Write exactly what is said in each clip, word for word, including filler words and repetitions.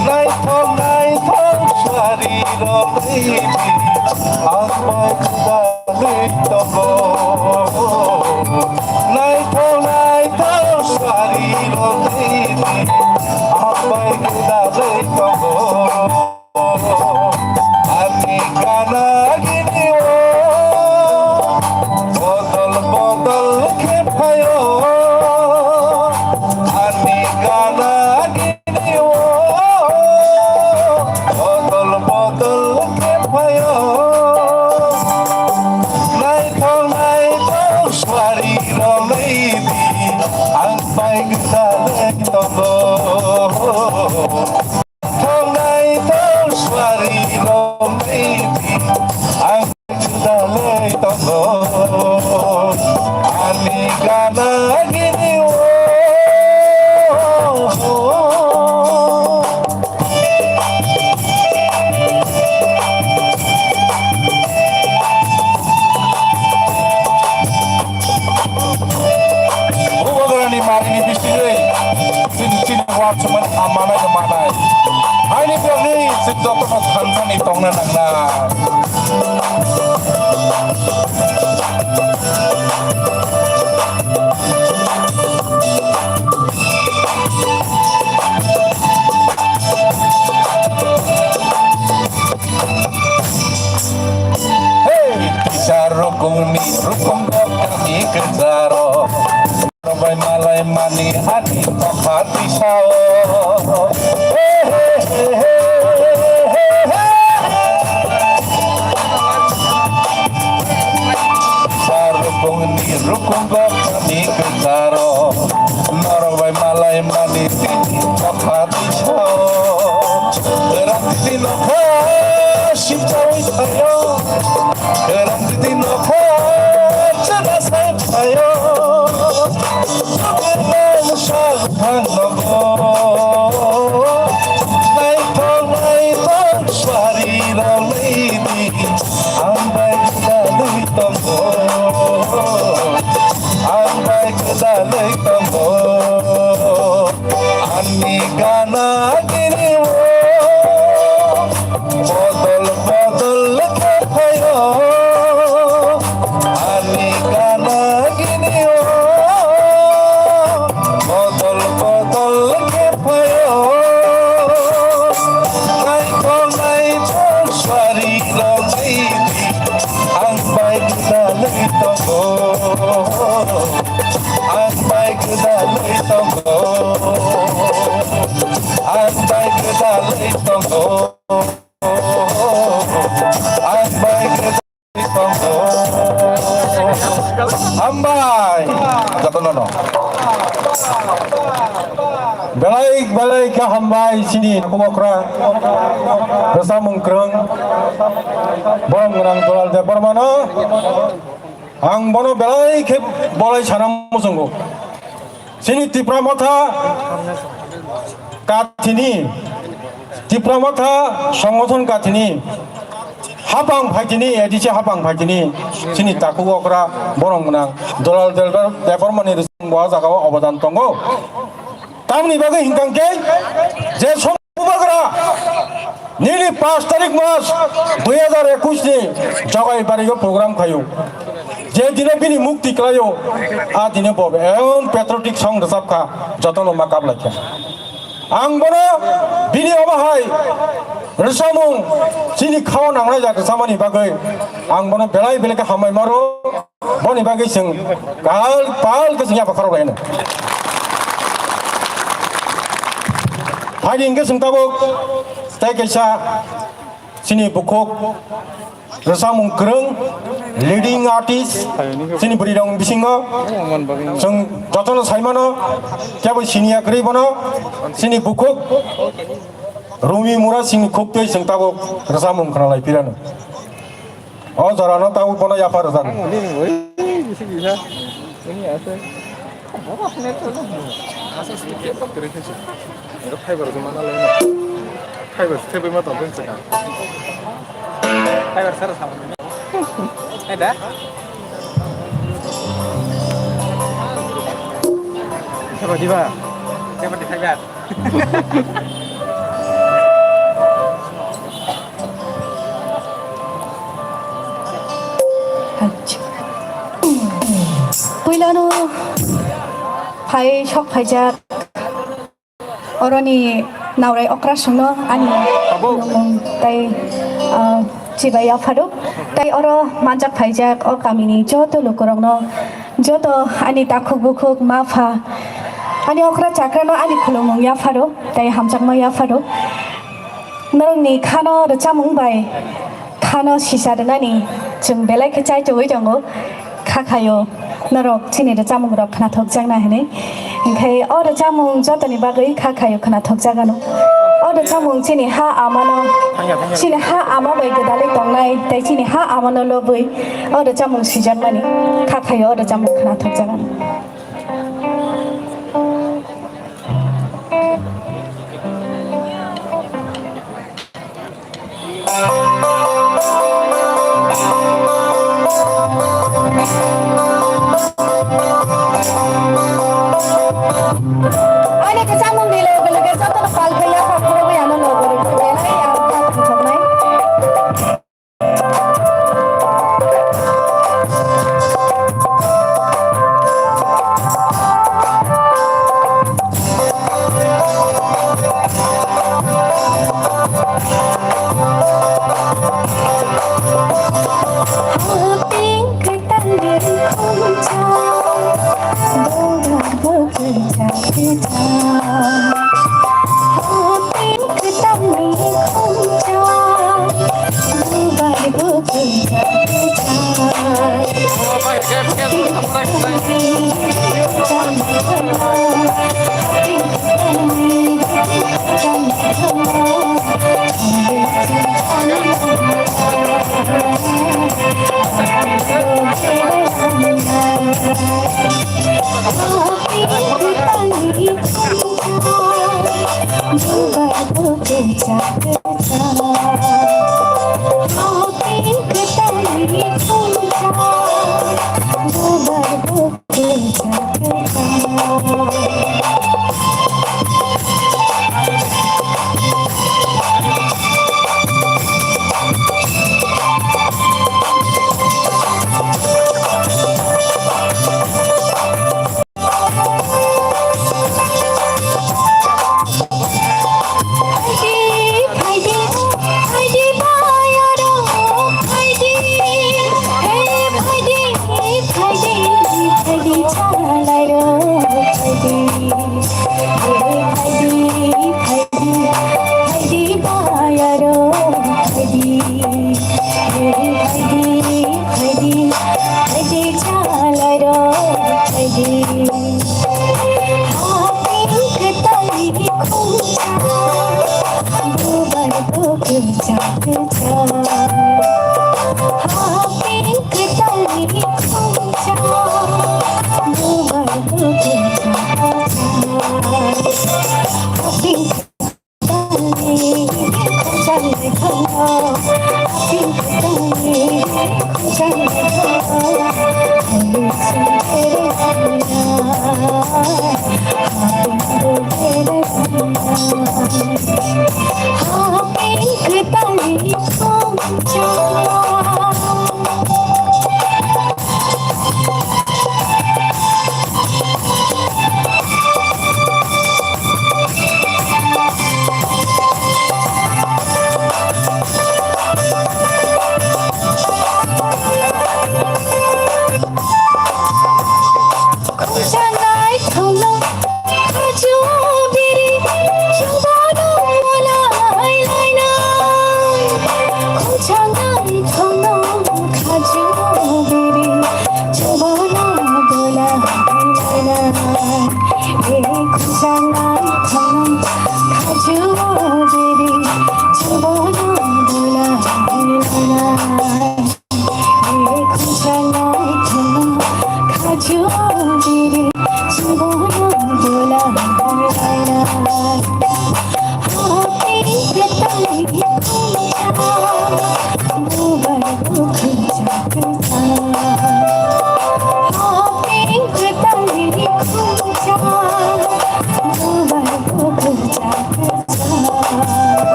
Naithok naithok suari rok naidi, ang bai gwdalwi tongo. Naithok naithok suari rok naidi, ang bai gwdalwi tongo. Ani gana gini o, bodol bodol khe phaio. Ani gana gini o, bodol bodol khe phaio. Naithok naithok suari rok naidi, ang bai gwdalwi tongo. Tongnai tong suari rok naidi, ang dalai tongo. Ani gana gini o. Bubagrani marini bisingwi chini chini watchman amanai no manai. Haini biyangni chwng jotono thansani tongna nangnai. Hey, kisa rukungni rukung kami kejaro. Robai malai mani hani tokha tisao. Hey, hey, hey, hey, hey, hey. Sa rukungni rukungo kami kejaro. Norok bai malai mani tini tokha tisao. Rang tini nokha sichawi thayo. Rang tini nokha chana sai thayo. Nang sa thang nogo. Naithok naithok suari rok naidi. Ang bai gwdalwi tongo. Ang bai gwdalwi tongo. Ani gana gini o. Bodol bodol khe phaio. Ani gana gini o. Bodol bodol khe phaio. Naithok naithok suari rok naidi. Ang bai gwdalwi tongo. Ang bai gwdalwi tongo. Ang bai gwdalwi tongo. Ang bai gwdalwi tongo. Hambai. Jotono no. Belai belai khe hambai chini kubokra. Rwchapmung kwrwng. Borom gwnang Dural Debbarmano. Ang bono belai khe bolai sana muchungo. Chini Tipra Motha kathini, Tipra Motha songothon kathini, hapang phaitini, A D C hapang phaitini, chini takhuk okra borom gwnang Dural Debbarmani rwchapmung bo ah jagao obodan tongo. Tamni bagwi hinkang khe je som- Bubagra nini pash tarik mas dui hajar ekush ni Jogai barigo program khayo. Je dino bini mukti klayo, a dino bo emon patriotic song rwchap kha, jotono ma kap lai kha. Ang bono bini omo hai rwchapmung chini khao nangnai jak rwchapmani bagwi ang bono belai belai khe hambai maro. Boni bagwi chwng kal pal khe chwng yapha khorok laino. Phai hwnkhe chwng tabuk tei kaisa chini bukhuk rwchapmung kwrwng, leading artist, chini bwrwi rok bisingo chwng jotono saimano, kebo siniya kwrwi bono chini bukhuk Rumi Mura sini khuk tei chwng tabuk rwchapmung khna lai phirano. O jorano tabuk bono yapha rwjakgo. Ang hwnwi nini oi bisi kisa. Ini ase. Bobo hwnwi tong. Asa sini khe tok kiri khe. Ero fiber se mana lai na. Fiber se thebwi ma tong thung se ka. Fiber sara sa. Eda. Diba? Siapa di Saibat? Puilano phai sok phaijak. Oroni naurai okrasongno ani khulumung tei, ah, chibai yapharo. Tei oro manjak phaijak o kamini joto lukurokno, joto ani takhuk bukhuk ma pha, ani okra chakrano ani khulumung yapharo tei hamjakma yapharo. Norokni khano rwchapmung bai khano sisa rwnani chwng belai khe chaichogwi tongo. Kha khayo norok chini rwchapmungrok khnathokjakna hinwi. Hinkhe o rwchapmung jotoni bagwi kha khayo khnathokjagano. O rwchapmung chini ha amano, chini ha ama bai gwdalwi tongnai tei chini ha amano lobwi o rwchapmung sijakmani. Kha khayo o rwchapmung khnathokjagano. Ani kwchangmung ni loge loge jotono pal khe yaphar phurugwi ano loge loge belai ang kha tongthoknai.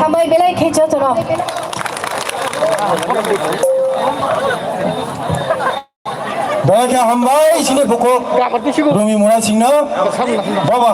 Hambai belai khe jotono. Belai khe hambai chini bukhuk Rumi Mura Singh no. Baba